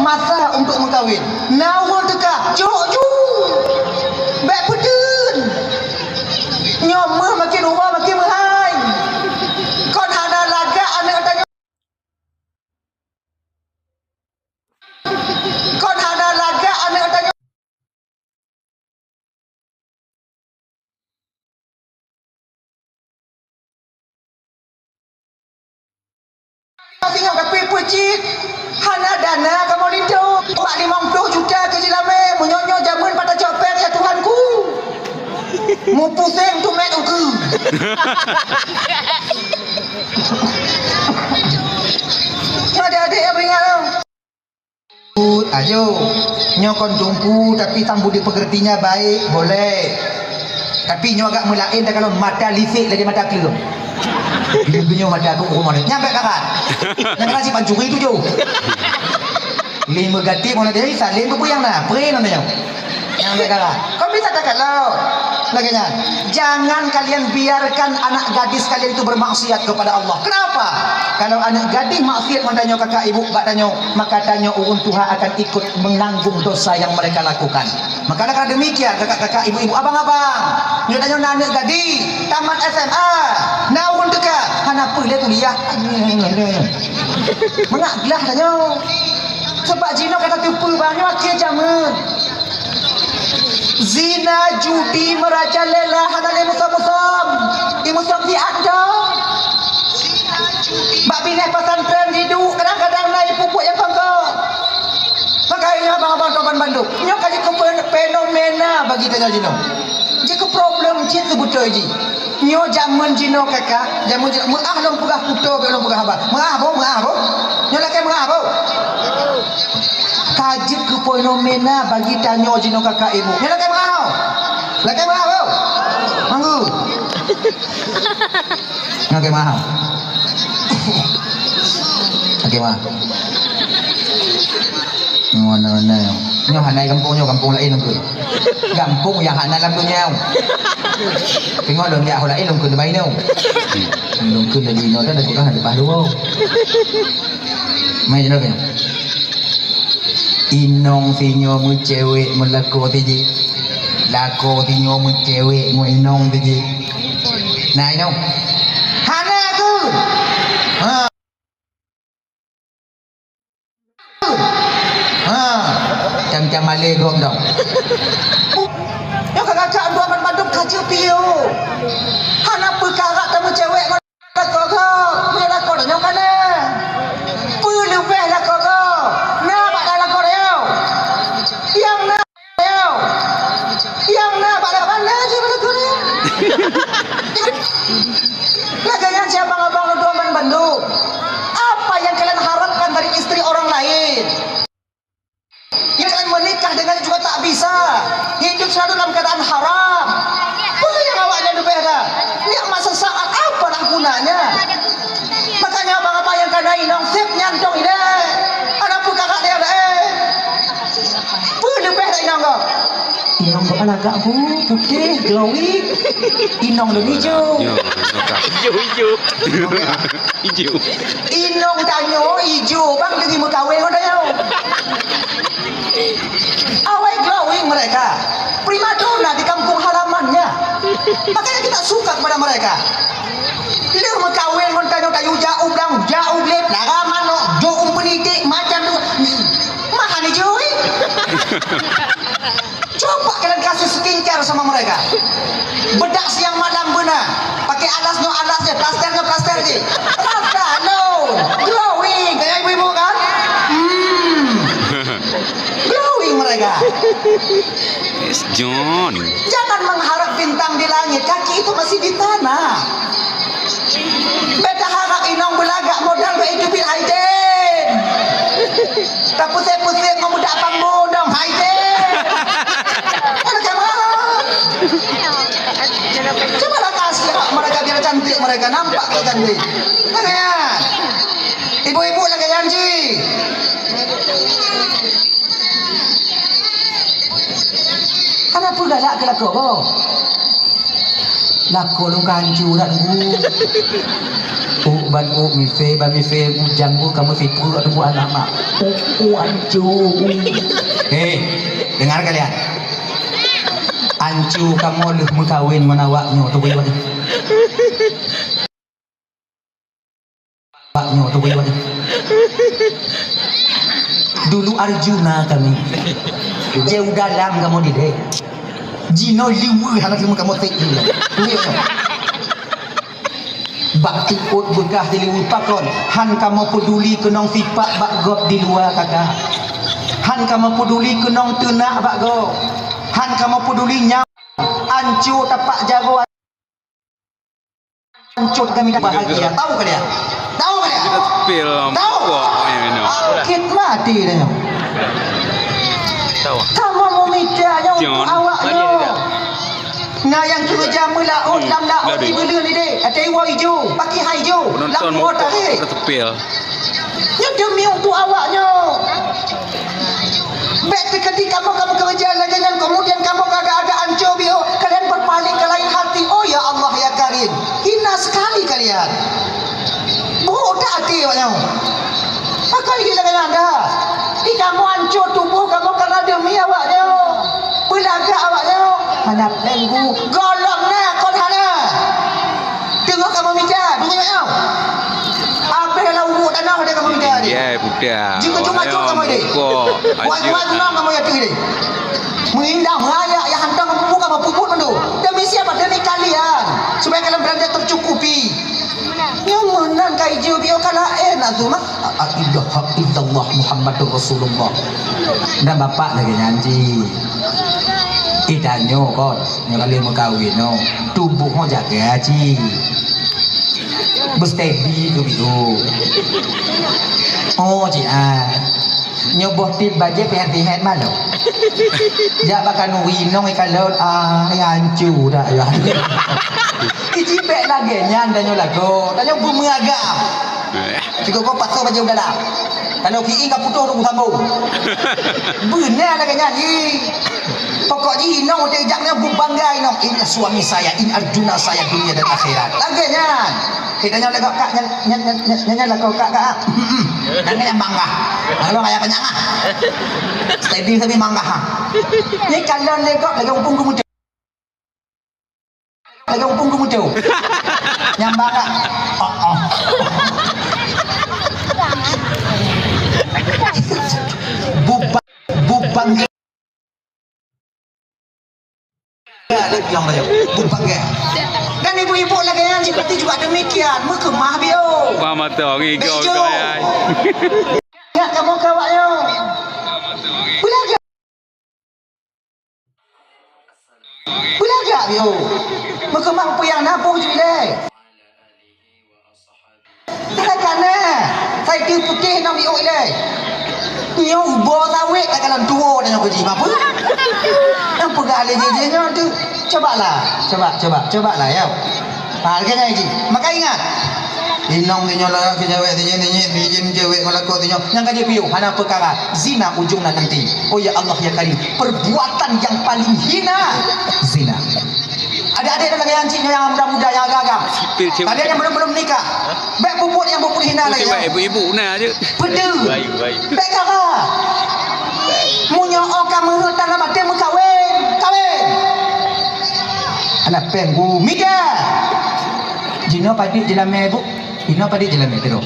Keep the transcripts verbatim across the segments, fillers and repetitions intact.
masa untuk meukawen. Na ureuëng teuka, cok ju! Bék peuteun! Nyoe meuh makin uwa makin meuhai. Kon hana lagak aneuëk tanyoe. Kon hana lagak aneuëk tanyoe. Tapi nyoe ka peucit, hana dana kamoe linto. Bak limong ploh juta keu jilamé, meunyoe nyoe jamén pat tacok péng, ya Tuhanku. Mupuseng tu mét ukeue. Nyoe adék-adék nyang beuingat lom. Ayo, nyoe kon teungku, tapi sang budi pekertinya baik, boleh. Tapi nyoe agak meulaén dah kalau mata lisek lagi mata kleueng. Bila nyoe mata aku rumah ni, nyampe karat. Nyang kena si pancuri tu jauh. Lima gati mana dia, saling bubuyang na, pre namanya. Nyang lé galak. Kon bisa takalon. Lagée nyan, jangan kalian biarkan anak gadis kalian itu bermaksiat kepada Allah. Kenapa? Kalau anak gadis maksiat ngon tanyoe kakak ibu bak tanyoe, maka tanyoe ureuëng tuha akan ikut menanggung dosa yang mereka lakukan. Maka karena demikian, kakak-kakak, ibu-ibu, abang-abang, nyoe tanyoe na aneuk gadis tamat S M A, na ureuëng teuka, hana peue lé kuliah. Mangak glah tanyoe. Sebab jinoe ka tateupeue bak nyoe akhé jamén. Zina, judi, meurajalela hana lé musom-musom. Di musom siat dong. Bak binéh pesantren jiduek, kadang-kadang na ié pupuk nyang kongkong. Maka nyoe abang-abang toban bandum, nyoe ka jeuet keu fen-, fenomena bagi tanyoe jinoe. Jeuet keu problem cit keu beutôi jih. Nyoe jamén jinoe kakak, jamén jinoe meu'ah lôn peugah kuto, bék lôn peugah haba. Meu'ah boh, meu'ah boh. Nyoe lakée meu'ah boh. Ka jeuet keu fenomena bagi tanyoe jinoe kakak ibu. Nyoe lakée meu'ah boh. Lakée meu'ah boh. Manggu. Nyoe lakée meu'ah. Lakée meu'ah. Nyoe na, na. Nyoe hana gampông nyoe, gampông laén nyoe. Gampông nyang hana lam donya. Teungoh lôn jak ho laén lôn kheun teumai nyoe. Lôn kheun laju inoe dah, dah tukang leupah luwoe. Mai jinoe keuh. Inong sinyoe meucewek meulakoe sijih. Lakoe sinyoe meucewek ngon inong sijih. Na inong? Hana keuh. Ha. Ha, cam-cam malée gob dong. Nyoe ka gata dua ban bandum ka jeuet piôh. Hana peukara tameucewek ngon lakoe gob. Meunyoe lakoe tanyoe ka na. Peue leubeh lakoe gob? Na bak lakoe tanyoe. Nyang na Nyang na bak lakoe na jih bak lakoe na. Lagée nyan cit abang-abang lôn tuan ban bandum. Apa yang kalian harapkan dari istri orang lain? Yang kalian menikah dengan juga tak bisa. Hidup selalu dalam keadaan haram. Peue nyang awaknyan leubeh dah? Nikmat sesaat apalah gunanya? Makanya abang-abang nyang ka na inong seb nyan dong ilée. Hana peue kakak lé, eh. Peue leubeh dak inong gob? Inong gob lagak bu, putéh, glowing. Inong lôn ijo. Yo, ijo, ijo. Ijo. Inong tanyoe ijo, bang, deungon meukawen ngon tanyoe. Awai glowing mereka. Primadona di kampung halamannya. Makanya kita suka kepada mereka. Lheueh meukawen ngon tanyoe tayue jak u blang, jak u glé, lara manok, jok u peunitik, macam tu. Mahal ni jui. Coba kalian kasih skincare sama mereka. Bedak siang malam beuna. Pakai alas nyoe alas jih, plaster nyoe plaster jih. Rasa lo, glowing, kayak ibu-ibu kan? Hmm. Glowing mereka. Yes, John. Jangan mengharap bintang di langit, kaki itu masih di tanah. Beta harap inong beulagak modal bak itu pih aiden. Tapeusék-peusék ngon budak pambon dong aiden. Mereka marah. Coba lah kasih hak mereka biar cantik mereka, nampak kok cantik. Kan ya? Ibu-ibu lagak janji. Kenapa galak ke lakoe boh? Lakoe lôn ka hancur dah nunggu. Oh, Ban u mife, ban mife bujang bu kamoe sipeue ateueh bu anak mak. U, u ancu. Hei, dengar kalian. Ancu kamoe lheueh meukawen ngon awak nyoe tu buyuan. Awak nyoe tu buyuan. Dulu Arjuna kami. Jeuet dalam kamoe dideh. Jinoe liweue hana teuma kamoe sek. Bak tiôt beukah di liweue pakon, han kamoe peuduli keunong sipak bak gob di luwa kaka. Han kamoe peuduli keunong teunak bak gob. Han kamoe peuduli nyang anco tapak jaroe anco kami bahagia. Tahu kalian? Tahu kalian? Tahu? Sakit mati dah nyoe. Kamoe meumita nyoe untuk awak nyoe. Na nyang keureuja meulaôt lam laôt di buleuen ideh, até iwoe ijo, pakiha ijo, lam uroe tarek. Nyoe demi untuk awak nyoe. Bèk teukeudi kamoe ka meukeureuja lagèe nyan, kemudian kamoe ka ada-ada anco biôh, kalian berpaling ke lain hati. Oh ya Allah ya Karim, hina sekali kalian. Buruk that até awak nyoe. Pakon jih lagèe nyan dah? Di kamoe anco tuboh kamoe karena demi awak nyoe. Peulagak awak nyoe. Hana péng bu. Gohlom na kon hana. Teungoh kamoe mita, deungoe nyoe. Apéh lam uruek tanoh deh kamoe mita deh. Ya, budak. Jeuet keu cuma-cuma kamoe deh. Buat-buat gunong kamoe ya deh. Meuindah meurayak ya hantom kamoe pupuk kamoe pupuk mandum. Demi siapa? Demi kalian. Supaya kalian berada tercukupi. Nyoe meunan ka ijeuet biôh ka laén Azuma. La ilaha illallah Muhammadur Rasulullah. Dan bapak lagèe nyan cit. Eh, tanyoe kon, nyoe ka lheueh meukawen nyoe. Tuboh nyoe jaga cit. Beustedi keu biôh. Oh, cit ah. Nyoe boh pit bajèe peuhèt-peuhèt manoe. Jak bak khanuri inong ikalon, ah, ya ancu dah ya. Iji bèk lagèe nyan tanyoe lagoe, tanyoe beumeuraga. Sigoe-goe pasoe bajèe u dalam. Tanyoe kieng ka putôh rôh sambông. Beuna lagèe nyan, ih. Pokok jih inong watèe jak nyan beubangga inong. Ini suami saya, ini Arjuna saya dunia dan akhirat. Lagèe nyan. Kita nyoe lagoe kak nyan, nyan, nyan, nyan, nyan lagoe kak, kak. Hmm, hmm. Nyan nyang bangga. Lalu kayak banyak ah. Steady tapi bangga ha. Ni kalian lagoe lagèe umpung kemudian. Lagèe umpung keumuto. Nyang bak, oh, oh. Bubang, bubang. Bubang. Dan ibu-ibu lagèe nyan seperti juga demikian, meukeumah biôh. Paham atau? Ngigo, ngigo, ya. Ingat kamu kawak yo. Belajar. Beulagak biôh. Meukeumah peue nyang na boh ju ilèe. Teuka na, sai teuh putéh nam biôh ilèe. Nyoe boh sawét takalon tuwoe tanyoe keu jih, mapeue? Nyang peugah lé jih, jih nyoe teuh. Coba lah, coba, coba, coba lah, ya. Ha, lagèe nyan jih. Maka ingat, inong tanyoe lah keu jawèk tanyoe, tanyoe bijéh jawèk ngon lakoe tanyoe. Nyang ka jipiôh hana peukara, zina ujong na nanti. Oh ya Allah ya Karim, perbuatan yang paling hina zina. Adik-adik dan lagèe ancik nyang muda-muda nyang agam-agam. Sipil cewek. Kalian yang belum-belum nikah, bèk peubuet nyang peubuet hina lagèe nyoe. Ibu-ibu na je. Peue teuh. Bèk kara. Meunyoe oh ka meuheuet tan lam até meukawen, kawen. Alah péng gumida. Jinoe padit jilamé bu. Inoe padit jilamé teuh.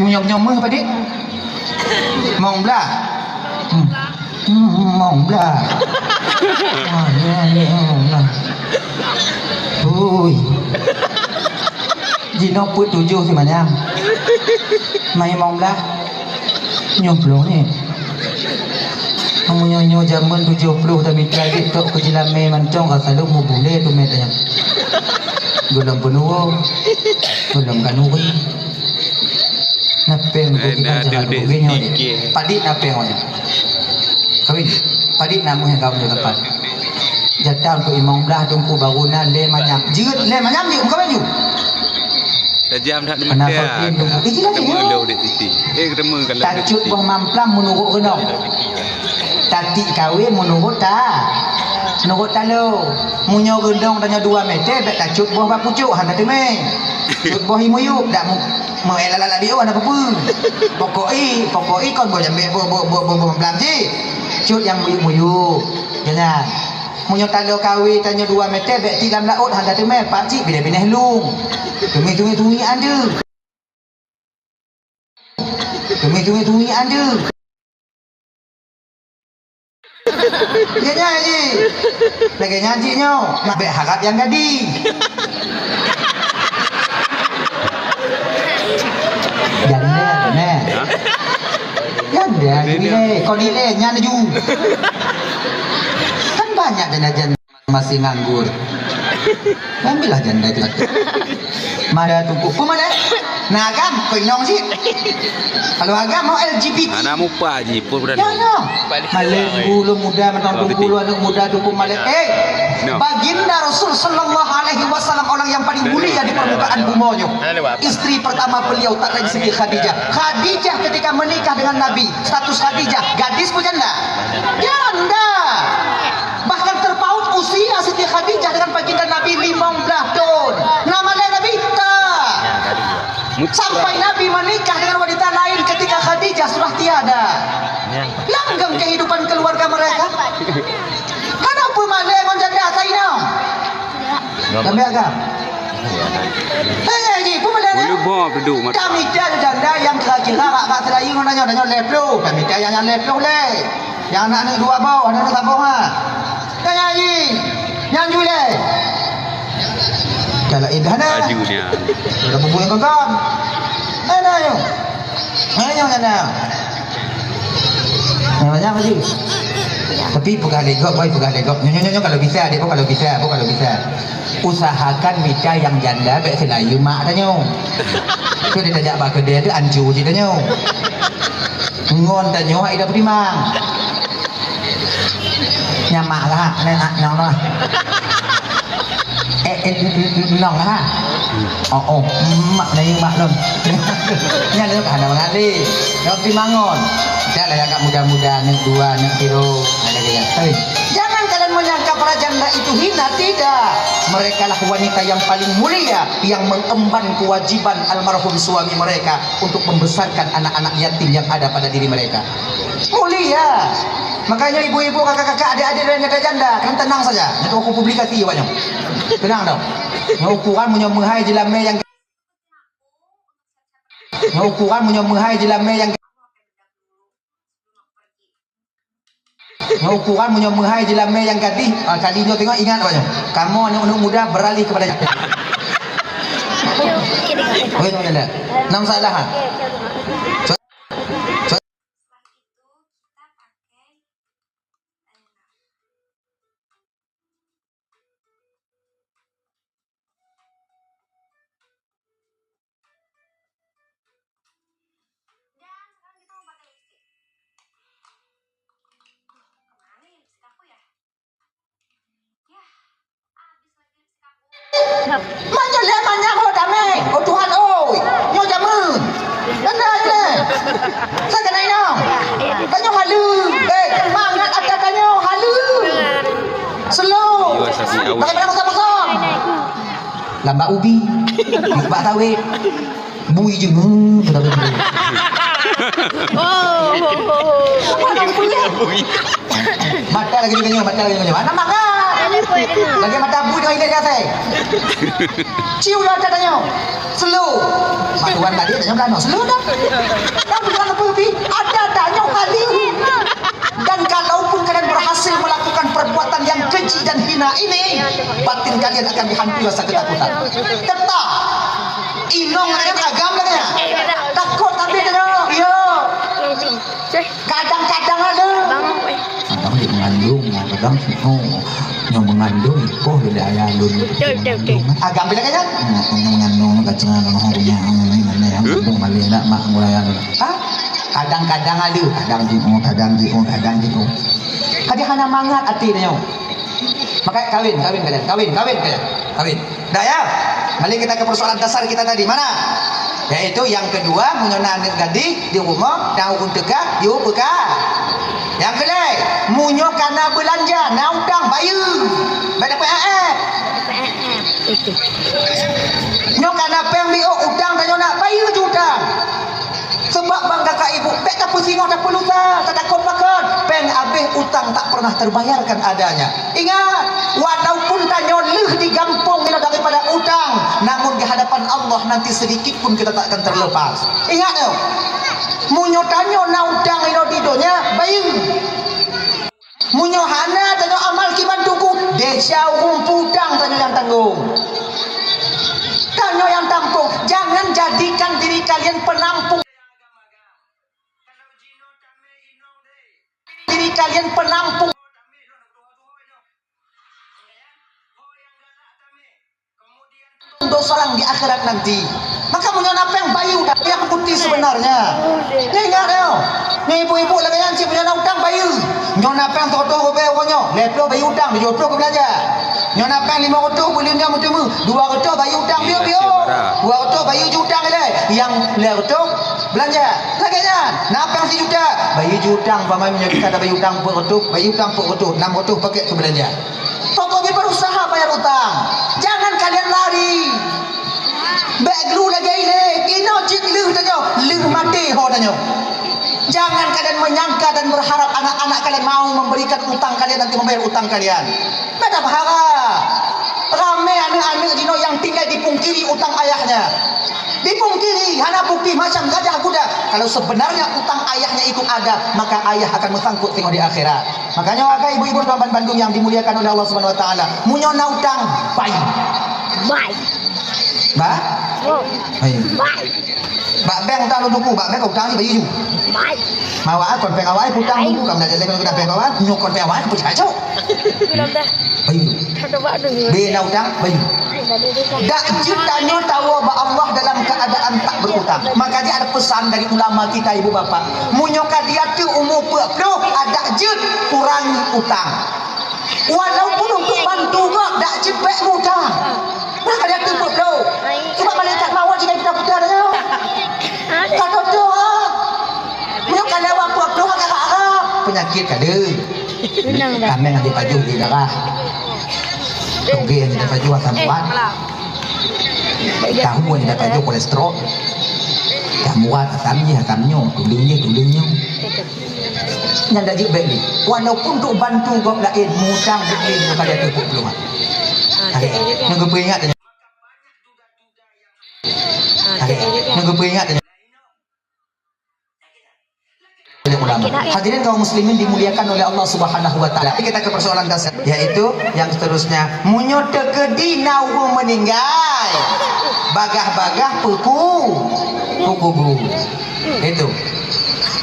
Meunyoe nyoe meuh padit. Mong blah. Hmm. Hmm, mong blah. Ah, ya, ya, mong blah. Hui. Jinoe peuet tujoh si manyam. Mai mong blah. Nyoe ploh ni. Meunyoe nyoe jameun tujoh ploh tamita jih tok keu jilamé mantong rasa lom mubulé tu mé tanyong. Gohlom peunuwoe, gohlom kanuri. Na péng tu kita jangan rugi nyoe. Padit na péng awaknyan. Kawin. Padit na meuh kawin tu dapat. Jatah untuk imong blah tungku baru na lé manyam. Jeuet lé manyam jeuet bukan baju. Tajam that. Kenapa dia nunggu? Itulah dia. Ketemu dek Siti. Eh, ketemu kalau Tacut boh mamplam menurut gendong. Tatik kawin menurut ta. Menurut talo. Munyo gendong tanya dua meter, bek tacut boh bak pucuk, han tateumé. Cut boh i muyup, dak mu-, meuék lalak-lalak biôh hana peue-peue. Pokok i, pokok i kon boh jambek, boh, boh, boh, boh, boh blam cit. Cut nyang muyup-muyup. Nyan, nyan. Meunyoe taloe kawé tanyoe dua meter, bèk tilam laôt hana teumé, pakcik binéh-binéh lung. Teungui-teungui-teungui andeuh. Teungui-teungui-teungui andeuh. Ya, ya, ya. Lagèe nyan cit nyoe, mak bèk harap nyang gading. Janda, nah. Janda, dilèe. Kau dilèe, nyan laju. Kan banyak janda-janda masih nganggur. Ambillah janda itu. Mada tuku. Pemalèe. Nah, agam, kau inong cit. Kalau agam mau L G B T. Hana mupa ji, pun budak. Ya, ya. Malèe gulu muda, mentang gulu aneuk muda, dukung malèe. Eh, Baginda Rasul sallallahu alaihi wasallam orang yang paling mulia di permukaan bumi nyoe. Istri pertama beliau tak lain Siti Khadijah. Khadijah ketika menikah dengan Nabi, status Khadijah, gadis pun janda? Janda. Bahkan terpaut usia Siti Khadijah dengan Baginda Nabi limong belas tahun. Nama lain Nabi? Tak. Sampai Nabi menikah dengan wanita lain ketika Khadijah sudah tiada. Langgeng kehidupan keluarga mereka. Kenapa malèe ngon janda sainong? Kami agam. Hei, ji, pemalèe. Kami cari janda yang kira-kira rak bak Seulayu ngon tanyoe, tanyoe lhèe ploh. Kami cari yang lhèe ploh lé. Nyang aneuk dua boh, aneuk saboh ha. Nyan, nyan, nyan. Nyan ju lé. Kalau indah na. Laju dia. Udah bubuih kagam. Mana nyoe? Mana nyoe, mana? Nyoe, nyoe, maju. Tapi peugah lé gob, boy, peugah lé gob. Nyoe, nyoe, nyoe, nyoe kalau bisa, adik, boh, kalau bisa, boh, kalau bisa. Usahakan mita nyang janda bèk Seulayu mak tanyoe. Tu dia tajak bak keudè tu ancu cit tanyoe. Ngon tanyoe hai dah beutimang. Nyan mak lah, nyan, nyan, nyan lah. Eh, eh, n-, n-, n-, nong lah. Oh, oh, mak Seulayu mak lôn. Nyan lôn hana mengalir. Nyoe beutimang ngon. Dah lah agak muda-muda, aneuk dua, aneuk tiro. Ada gaya. Hei. Jangan kalian menyangka para janda itu hina, tidak. Merekalah wanita yang paling mulia, yang mengemban kewajiban almarhum suami mereka untuk membesarkan anak-anak yatim yang ada pada diri mereka. Mulia. Makanya ibu-ibu, kakak-kakak, adik-adik yang ada janda, kan tenang saja. Nyoe aku publikasi awaknyoe. Tenang tau. Nyoe ukuran meunyoe meuhai jeulamé nyang, nyoe ukuran meunyoe meuhai jeulamé nyang Nyoe ukuran meunyoe meuhai jeulamé nyang gadih, ah, kali nyoe tengok ingat awaknyoe. Kamoe aneuk-aneuk muda beralih kepada nyan. Oi, nyoe nyan dah. Nam salah, ha? So-, so- Dan sekarang kita mau pakai lipstick. Duh, kemana ya lipstick aku ya? Yah, habis lagi lipstick aku. Manyang lé, manyang ho damé. Oh Tuhan oi, nyoe jameun. Kena lé. Saya kena inong. Tanyoe halu. Eh, mangat ata tanyoe halu. Slow. Pakai pedang kosong-kosong. Lambak ubi. Lambak sawit. Bui je, hmm, sudah bui. Oh, oh, oh, oh. Mana bui? Mata lagi dia tengok, mata lagi dia tengok. Anak makan. Lagi mata bui dengan hilang kasai. Ciu dia ada tanya. Slow. Mak Tuan tadi tanya belano. Slow dah. Dah bukan apa pi. Ada tanya kali. Dan kalaupun kalian berhasil melakukan perbuatan yang keji dan hina ini, batin kalian akan dihantui rasa ketakutan. Tetap. Inong lagèe nyan, agam lagèe nyan. Takot tapi tengok. Yo. Kadang-kadang ada. Abang dia mengandung, kadang, oh, yang mengandung, oh, dia ayah dulu. Betul, betul, betul. Agam bila kaya? Yang mengandung, kacang, oh, punya, oh, ini mana yang mengandung, balik nak, mak, mulai anu. Ha? Kadang-kadang ada, kadang di, oh, kadang di, oh, kadang di, oh. Kadang hana mangat hati dia. Maka kawin, kawin kalian, kawin, kawin kalian, kawin. Dah ya? Balik kita ke persoalan dasar kita tadi. Mana? Yaitu yang kedua, meunyoe na aneuk gadih di rumah, na ureueng teuka, yue peuka. Yang keulhèe, meunyoe kana beulanja, na utang, bayeue. Bèk dapet A F. Nyoe ka Na péng miôk utang tanyoe na, bayeue ju utang. Sebab bang kakak ibu, bék tapeusingoh tapeulusah, tatakot pakon. Péng abéh utang tak pernah terbayarkan adanya. Ingat, walaupun tanyoe lheueh di gampông nyoe daripada utang, namun di hadapan Allah nanti sedikit pun kita tak akan terlepas. Ingat nyoe, meunyoe tanyoe na utang inoe di donya, bayeue. Meunyoe hana tanyoe amal kiban tuku, desya ureuëng peutang tanyoe nyang tanggong. Tanyoe nyang tampông. Jangan jadikan diri kalian penampung. Diri kalian penampung. Dosa orang di akhirat nanti. Maka meunyoe na péng bayeue utang, yang putih sebenarnya. Ingat ya. Ni ibu-ibu lagèe nyan cit meunyoe na utang bayeue. Nyoe na péng seratus ribèe uroe nyoe, lhèe ploh bayeue utang, tujoh ploh keu beulanja. Nyoe na péng lima ratus buleuen nyoe meuteumé, dua ratus bayeue utang piôh-piôh. Dua ratus bayeue ju utang ilèe, nyang lhèe ratus beulanja. Lagèe nyan, na péng sijuta, bayeue ju utang, pamain meunyoe kita ada bayeue utang empat ratus, bayeue utang empat ratus, enam ratus pakai keu beulanja. Pokoknya berusaha bayar utang. Jangan kalian lari. Bék glu lagèe ilèe, inoe cit lheueh tanyoe, lheueh maté ho tanyoe. Jangan kalian menyangka dan berharap anak-anak kalian mau memberikan utang kalian nanti membayar utang kalian. Bék taharap. Ramé aneuk-aneuk jinoe nyang tinggai dipungkiri utang ayahnya. Dipungkiri, hana bukti macam gajah guda. Kalau sebenarnya utang ayahnya itu ada, maka ayah akan meusangkut singoh di akhirat. Makanya, wahai ibu-ibu dan bapak bandum yang dimuliakan oleh Allah Subhanahu wa taala, meunyoe na utang, bai. Bai. Ba? Oh. Hai. Bai. Bak bank utang lôn tuku, bak bank utang jih bayeue ju. Bai. Awak kon bank awak, utang tuku, kamoe nak jalan kon bank awak, nyoe kon bank awak, peucaya cok. Bayeue ju. Bèk na utang, bayeue ju. Dak jeuet tanyoe tawoe bak Allah dalam keadaan tak berutang. Maka jih ada pesan dari ulama kita, ibu bapak. Meunyoe ka di ateueh umu peuet ploh, adak jeuet kurangi utang. Walaupun untuk bantu gob, dak jeuet bèk mutang. Nah, ka di ateueh peuet ploh. Sebab malaikat maut jih puta-puta dah. Ka tutoe. Meunyoe ka lewat peuet ploh, ka harap. Penyakit ka deuh. Tameng di pajoh di darah. Toge di pajoh asam urat. Tahu di pajoh kolesterol. Asam urat, asam jih, asam nyoe, tuleueng jih, tuleueng nyoe. Nyan dak jeuet bèk lé. Walaupun untuk bantu gob laén, mutang bèk lé, bukan dak teupeu peuluh. Nyoe geupeuingat. Nyoe geupeuingat. Hadirin kaum muslimin dimuliakan oleh Allah Subhanahu wa taala. Kita ke persoalan dasar, yaitu yang seterusnya, meunyoe teukeudi na ureuëng meuninggai, bagah-bagah peuku, peukubu. Itu.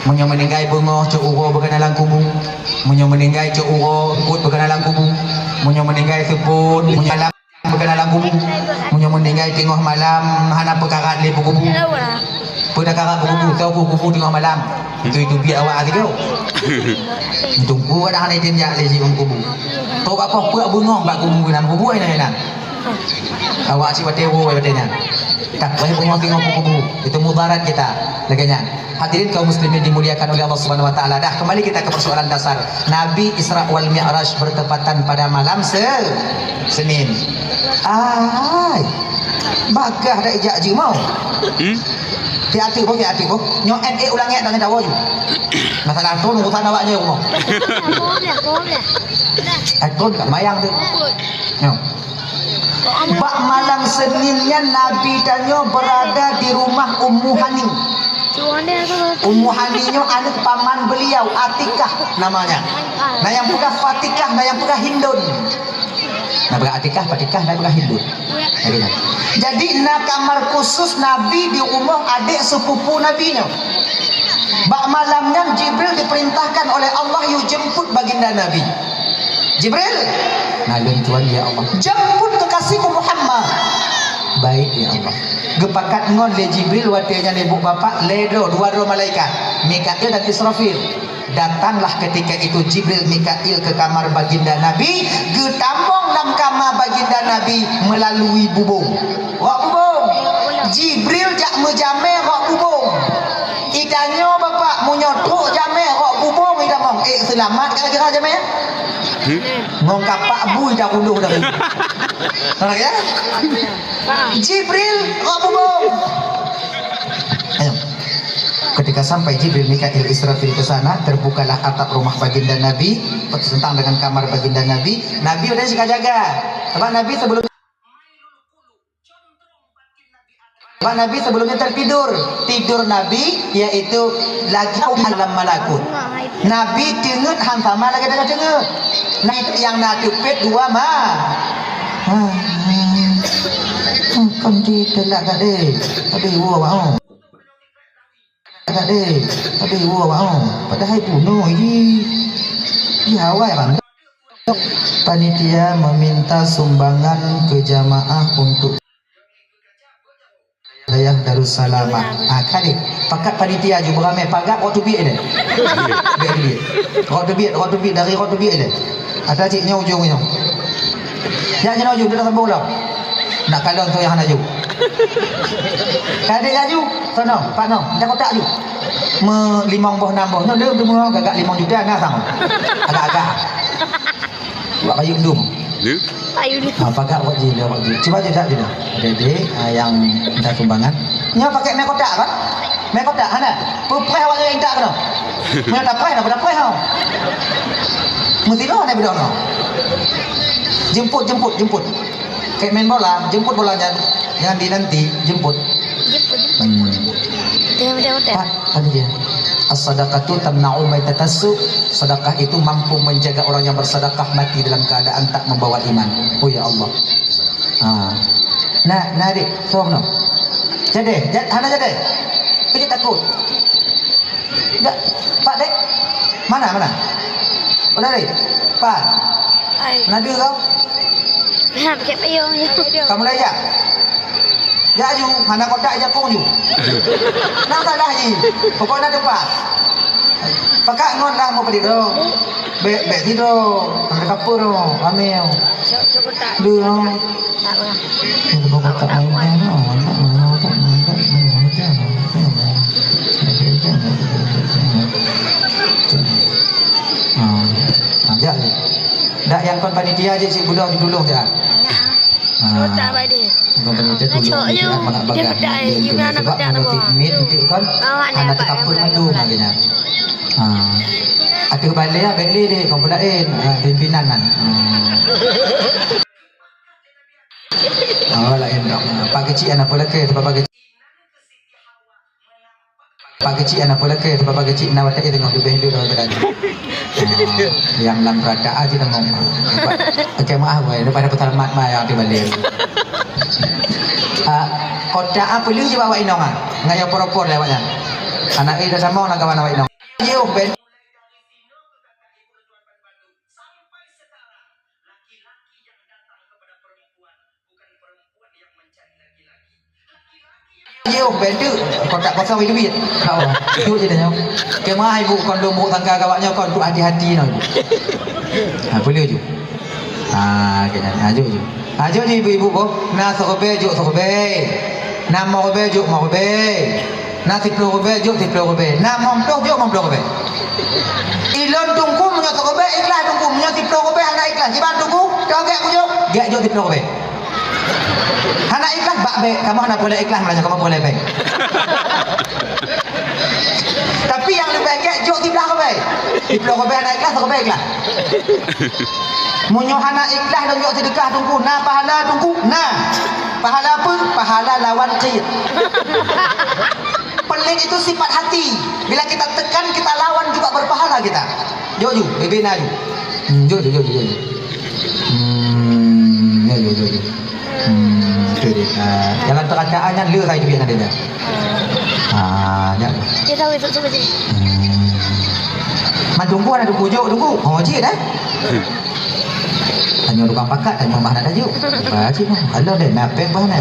Meunyoe meuninggai beungoh cok uroe beukeuna lam kubu. Meunyoe meuninggai cok uroe buet beukeuna lam kubu. Meunyoe meuninggai seupôt, meunyoe malam beukeuna lam kubu. Meunyoe meuninggai teungoh malam hana peukarat lé peukubu. Peue takarat peukubu, tau peukubu teungoh malam. Itu, itu biak awak sigoe. Tungku dah hana idin jak lé si kubu. Tau bak poh peuet beungoh bak kubu, lam kubu hina-hina. Awak cit watèe woe watèe nyan. Tak payah beungoh teungoh peukubu. Itu mudarat kita. Lagèe nyan. Hadirin kaum muslimin dimuliakan oleh Allah Subhanahu wa taala. Dah, kembali kita ke persoalan dasar. Nabi Isra wal Mi'raj bertepatan pada malam se Senin. Ai. Bagah dak ijak jimau. Hmm? Hati-hati boh, hati-hati boh. Nyoe N A ulang ayat tangan dawa ju. Masalah tu urusan awak je rumah. Akon kat mayang tu. Nyoe. Bak malam Senin nyan Nabi tanyoe berada di rumah Ummu Hani. Ummu Hani nyoe aneuk paman beliau, Atikah namanya. Nah, yang peugah Fatikah, nah, yang peugah Hindun. Nah, peugah Atikah, Fatikah, nah, peugah Hindun. Jadi, nah. Jadi, na kamar khusus Nabi di rumoh adek sepupu Nabi nyoe. Bak malam nyan Jibril diperintahkan oleh Allah yue jemput baginda Nabi. Jibril, na lôn tuan, ya Allah. Jemput kekasihku Muhammad. Baik, ya Allah. Geupakat ngon lé Jibril watèe nyan, ibu bapak, lhèe droe, dua droe malaikat, Mikail dan Israfil. Datanglah ketika itu Jibril Mikail ke kamar baginda Nabi, geutamong lam kama baginda Nabi melalui bubông. Rok bubông. Jibril jak meujamè rok bubông. Itanyoe bapak, meunyoe trok jamè rok bubông itamong, eh, seulamat kira-kira jamè? Ngon kapak bui dah puluh dari. Nampak ya? Jibril, oh, bubong. Ayo. Ketika sampai Jibril, Mikail, Israfil ke sana, terbukalah atap rumah baginda Nabi, bertentang dengan kamar baginda Nabi. Nabi udah suka jaga. Sebab Nabi sebelum Sebab Nabi sebelumnya tertidur. Tidur Nabi yaitu lagi alam malakut. Nabi teungeut han sama lagèe tanyoe teungeut. Nah, itu nyang na teupet dua ma. Ha, ha. Kon di telak gak deh. Aduh, wow, wow. Ada deh, ada dua orang. Padahal bunuh ji. Di awal kan. Panitia meminta sumbangan ke jamaah untuk wilayah Darussalamah. Ah, kali. Pakat panitia ju beramai pagat rot teubiet deh. Biet teubiet. Rot teubiet, rot teubiet dari rot teubiet deh. Ada cik nyoe ujong nyoe. Jak nyoe ujong, dia dah sambung lah. Nak kalon tu yang hana ju. Kadek laju, sono, Pak Nom, dah kotak ju. Me limong boh, enam boh, nyoe leuem tu meuho gagak limong juta na sang. Agak-agak. Buat kayu endum. Leu? Kayu endum. Ha, pagat buat ji, buat ji. Cuba je tak je dah. Jadi, ha, yang minta sumbangan. Nyoe pakai mie kotak kan? Mie kotak hana. Pepreh awak yang tak kena. Mana tak preh, dah pada preh ha. Mesti dah ada bedono. Jemput, jemput, jemput. Kayak main bola, jemput bolanya. Jangan dinanti, jemput. Jemput, jemput, hmm, jemput. Tengok, tengok, tengok. Pak, tadi dia. As-sadaqatu tamna'u maitatassu. Sedekah itu mampu menjaga orang yang bersedekah mati dalam keadaan tak membawa iman. Oh ya Allah. Ha. Nah, nah, dek, song no. Jadi, jad, hana jadi. Kejut takut. Enggak. Pak, dek. Mana, mana? Udah, dek. Pak. Hai. Nadu kau? Nah, pakai payung je. Kamu dah jak? Jak ju, hana kotak jakong ju. Nah, salah ji. Pokoknya depan. Pakat ngon dah mau pedih tu. Bek, bek tidur. Ada kapur tu. Ramai tu. Cok, cok kotak. Lu, no. Tak apa. Ini bukan kotak main-main, no. Kotak main-main, kotak main-main. Ah, ah, jak je. Dak yang kon panitia je, cik budak di dulung je, ah. Ah. Kotak bai deh. Kon panitia tulung je, ah, mangat bagah. Dia petai, dia sebab anak kotak. Menutup mit, nanti kon, anak tekapur mandum lagi nya. Ah. Ateueh balai, ah, bek lé deh, kon pelain, ah, pimpinan nan. Ah. Oh, lain dok. Pak kecil anak pun lagi, sebab pak kecil. Pak kecil anak pun lagi, sebab pak kecil nak watak dia tengok lebih hidup daripada dia. Ah, yang lam perata aja tengok. Okey, maaf, boy. Lepas dapat selamat, mah, yang di balik. Ah, kotak apa lu je bawa inong, ah? Nggak yang poropor lewatnya. Anak eh dah sama nak kawan awak inong. Yo, ben. Yo, bentuk kotak kosong itu duit. Kau, itu je dah nyawa. Kemah ibu kon lombok tangga kawak nyawa kon tu hati-hati no. Ha, boleh ju. Ha, kena. Ha, ju, ju. Ha, ju ni ibu-ibu ko. Na sokobe, ju sokobe. Na mokobe, ju mokobe. Na siploh rubée, jok siploh rubée. Na meumploh, jok meumploh rubée. Ilôn teungku meunyoe sirubée ikhlas teungku, meunyoe siploh rubée hana ikhlas, jiban teungku, togek kujok, gek jok siploh rubée. Hana ikhlas, bak bék, kamoe hana peureulée ikhlas, meunyoe kamoe peureulée bék. Tapi nyang leubeh gek, jok siblah rubée. Siploh rubée hana ikhlas, rubée ikhlas. Meunyoe hana ikhlas lôn jok seudeukah teungku, na pahala teungku? Na. Pahala apa? Pahala lawan qit. Pelit itu sifat hati. Bila kita tekan, kita lawan juga berpahala kita. Jok ju, bebe na ju. Hmm, jok ju, jok ju, jok ju. Hmm, jok ju, jok ju. Hmm, tu dia. Ah, dalam perkataan nyan le sai tu biar ada dah. Ah, ya. Dia tahu itu tu je. Hmm. Man tunggu ada tunggu jok tunggu. Oh, cik dah. Tanya tukang pakat, tanya mah nak tajuk. Baca mah. Alah deh, napeng bah nah.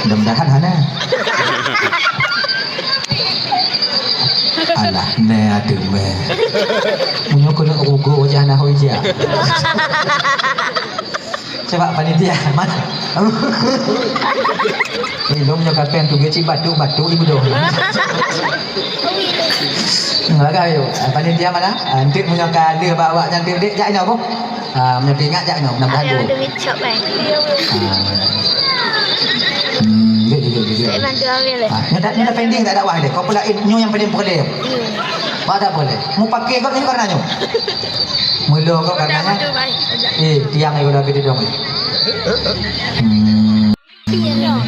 Mudah-mudahan hana. Alah, ne aduh meh. Meunyoe keuneuk rugoe je hana hôi je. Coba panitia, mana? Ilôn nyoe kapeng tu geucik batuk-batuk ibu doh. Hmm, lagak ayo. Ah, panitia mana? Ah, enteuk meunyoe ka lheueh bak awak nyan, enteuk dek jak nyoe boh. Ah, meunyoe ingat jak nyoe, mudah-mudahan. Ada tu ngicok kan. Ah. Hmm, jujur, jujur, jujur. Saya bantu ambil. Ah, nyoe tak, nyoe tak pending, tak ada wah deh. Kau pula, eh, nyoe yang paling peureulée. Iya. Pada boleh. Mu pakai kau ni karena nyoe. Mula kau karena nyoe. Betul, baik. Eh, tiang ayo dah beda dong. Hmm. Iya, no.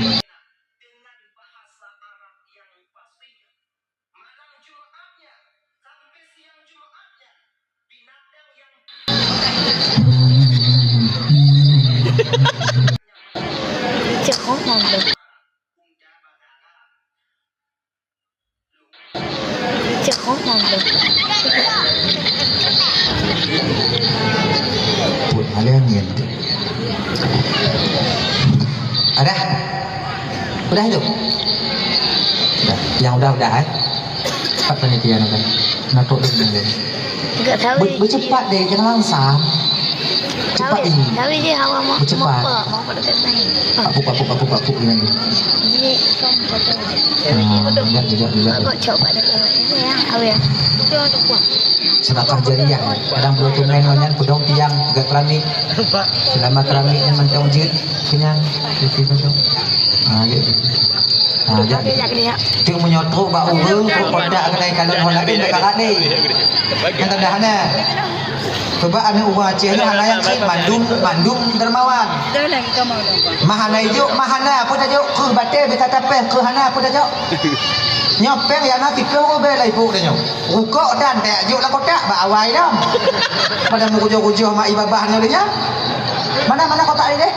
Cekok nang deh. Cekok nang deh. Buat hal yang niat. Ada? Udah itu? Udah. Yang udah-udah, eh? Cepat panitia nak kan. Nak tok dulu, guys. Enggak tahu. Ber-, bercepat deh, jangan langsam. Cepat ini. Tahu je hawa mau. Bercepat. Mau apa? Mau apa dekat sini? Papuk, papuk, papuk, papuk dengan ni. Ini kan betul. Ah, enggak, enggak, enggak. Kok coba dekat sini ya? Apa ya? Sedekah jariah. Kadang belum tumen nyan peudong tiang, peugah keramik. Selama keramik nyan mantong jeuet, kenyang. Itu betul. Ah, ya. Ah, ya. Oke, ya, oke, ya. Cuma nyotok bak ureueng, kok kotak kena ikan dan hola bin dekat ni. Yang tanda hana. Coba aneuk ureueng Aceh ni hana yang klik mandum, mandum dermawan. Mah hana ijuk, mah hana, apa dah jok? Keuh batai bisa tapeh, keuh hana, apa dah jok? Nyopeng yang nasi keuh rubah lah ibu dah nyok. Rukok dan tak jok lah kotak, bak awai dah. Pada mengujur-ujur mak ibabah ni dia. Mana, mana kotak ni deh?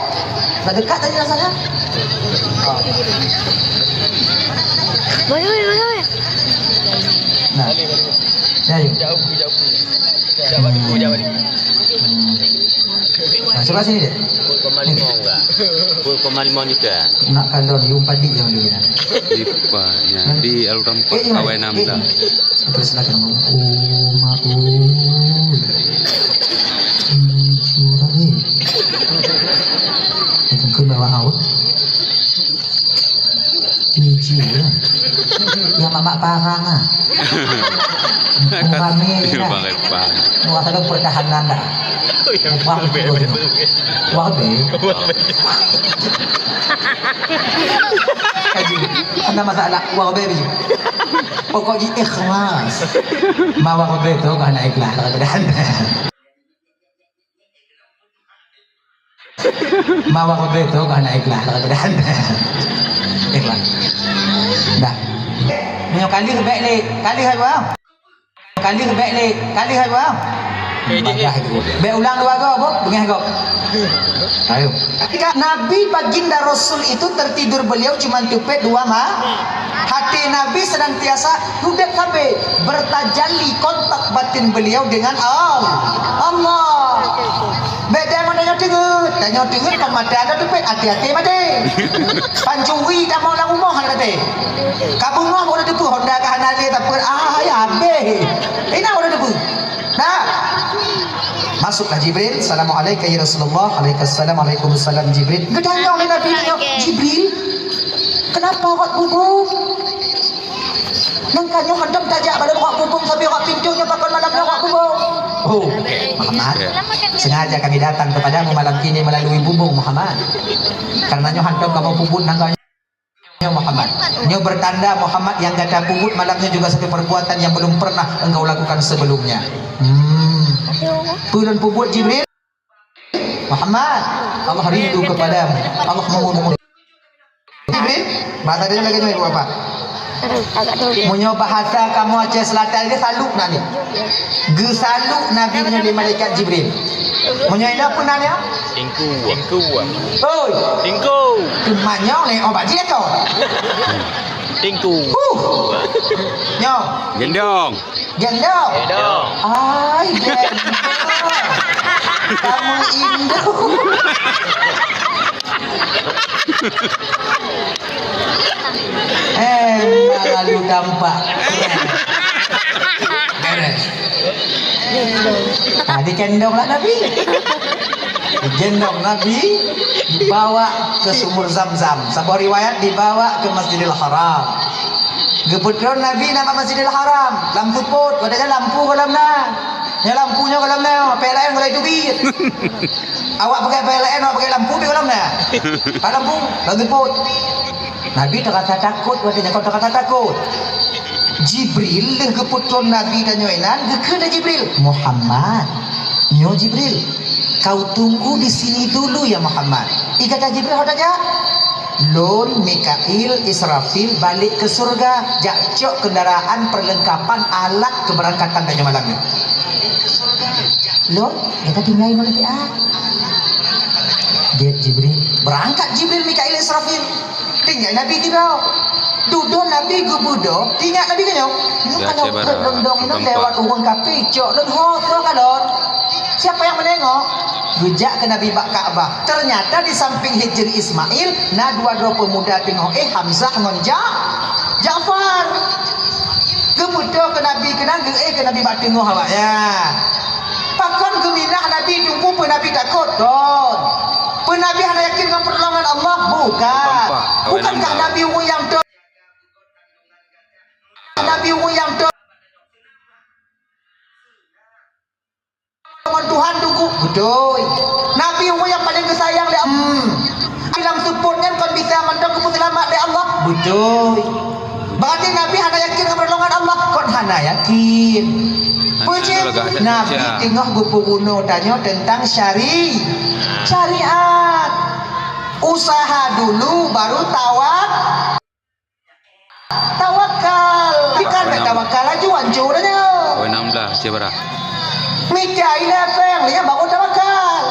Dah dekat tadi rasanya. Boleh, boleh, boleh. Nah. Ya, yuk. Hmm. Hmm. Nah, coba sini deh. Sepuluh koma lima orang. Sepuluh koma lima juta. Nak kandon, yum padi yang dulu. Di pa, ya, di alur empat, eh, kawai enam dah. Terus nak kena. Oh, mak, oh. Hmm, curang ni. Itu kena lah, awak. Jijik lah. Yang mamak parang ah. Kan ramai ni dah. Pakai pang. Wah, ada pertahanan dah. Wah, betul. Wah, be. Kaji. Ada masalah. Wah, be. Pokok ji ikhlas. Ma wah, be tu kan ikhlas. Mawar beutôi kah na ikhlas, ikhlas. Dah. Nyoe kali bèk lé, kali hai bang. Kali bèk lé, kali hai bang. Bagah itu. Bèk ulang dua go, bu, bengeh go. Ayo. Nabi Baginda Rasul itu tertidur beliau cuma tupet dua ma-, hati Nabi senantiasa Udeb sabe bertajalli kontak batin beliau dengan Al-, Allah. Beda mana nyoe teungeut, dan nyoe teungeut pan mata ada tupet, hati-hati mati. Pancuri kamu lam rumah ada teh. Kamu ngah boleh debu Honda ke hana dia tapi ah ya habis. Ini boleh debu. Nah. Masuklah Jibril, "Assalamualaikum ya Rasulullah." "Alaikum salam, alaikum salam Jibril." Gedang nyoe Nabi nyoe, "Jibril, kenapa awak gugup?" Nang ka nyoe hantom tajak bak lôn rot bubông sabe rot pintoe nyoe pakon malam nyoe rot bubông. Oh, Muhammad. Sengaja kami datang kepadamu malam ini melalui bubông Muhammad. Karena nyoe hantom kamoe peubuet nanggroe nyoe Muhammad. Nyoe bertanda Muhammad yang gata peubuet malam nyoe juga satu perbuatan yang belum pernah engkau lakukan sebelumnya. Hmm. Peue lôn peubuet Jibril? Muhammad, Allah rindu kepadamu. Allah mengurumu. Jibril, bahasa dia lagi ni apa? Meunyoe bahasa kamoe Aceh Selatan ni saluk na ni. Geusaluk Nabi nyoe lé malaikat Jibril. Meunyoe ina peue nan ya? Tingku. Tingku. Oi. Tingku. Keumanyong lé obat jih tu. Tingku. Huh. Nyoe. Gendong. Gendong. Gendong. Ai, gendong. Kamu induk. Eh, memang lalu tampak. Beres. Nah, dikendong lah Nabi. Digendong Nabi, dibawa ke sumur Zam-Zam. Saboh riwayat dibawa ke Masjidil Haram. Geupeutron Nabi na bak Masjidil Haram, lam seupôt, watèe nyan lampu gohlom na. Nyan lampu nyoe gohlom na, P L N gohlom teubiet. Awak pakai P L N, awak pakai lampu pih gohlom na. Pakai lampu, lam seupôt. Nabi teurasa takot watèe nyan, kon teurasa takot. Jibril lheueh geupeutron Nabi tanyoe inan, geukheun lé Jibril, "Muhammad, nyoe Jibril, kau tunggu di sini dulu ya Muhammad." Ikata Jibril, "Ho tajak?" "Lôn, Mikail, Israfil balek keu syeuruga, jak cok keundaraan peurleungkapan alat keubeurangkatan tanyoe malam nyoe." "Lôn, gata tinggai ngon lagèe a?" Gét Jibril. Beurangkat Jibril, Mikail, Israfil. Tinggai Nabi sidroe. Dudoe Nabi geubeudôh, teuingat Nabi keu nyoe. Nyoe ka na peuet lôn dong nyoe lewat ureueng kafé, cok lôn ho soe kalon. Siapa yang menengok? Geujak keu Nabi bak Ka'bah. Ternyata di samping Hijri Ismail, na dua droe peumuda teungoh éh, Hamzah ngon Ja-, Ja'far. Geubeudôh keu Nabi keunan, geuéh keu Nabi bak teungoh awaknyan. Pakon geuminah Nabi Teungku, peue Nabi takot? Kon. Peue Nabi hana yakin ngon peurtolongan Allah? Bukan. Bukankah Nabi ureueng nyang teu-, Nabi ureueng nyang teu-, ngon Tuhan Teungku? Beutôi. Nabi ureueng nyang paleng geusayang lé Allah. Hmm. Di lam seupôt nyan kon bisa mantong geupeuseulamat lé Allah? Beutôi. Berarti Nabi hana yakin ngon peurtolongan Allah? Kon hana yakin. Peue cit? Nabi teungoh geupeurunoe tanyoe teuntang syari-, syariat. Usaha dulu baru tawak-, tawakal. Bukan nak tawakal laju, hancô dah nyoe. Poin enam belas, Aceh Barat. Mita ilée péng, lheueh nyan baru tawakal.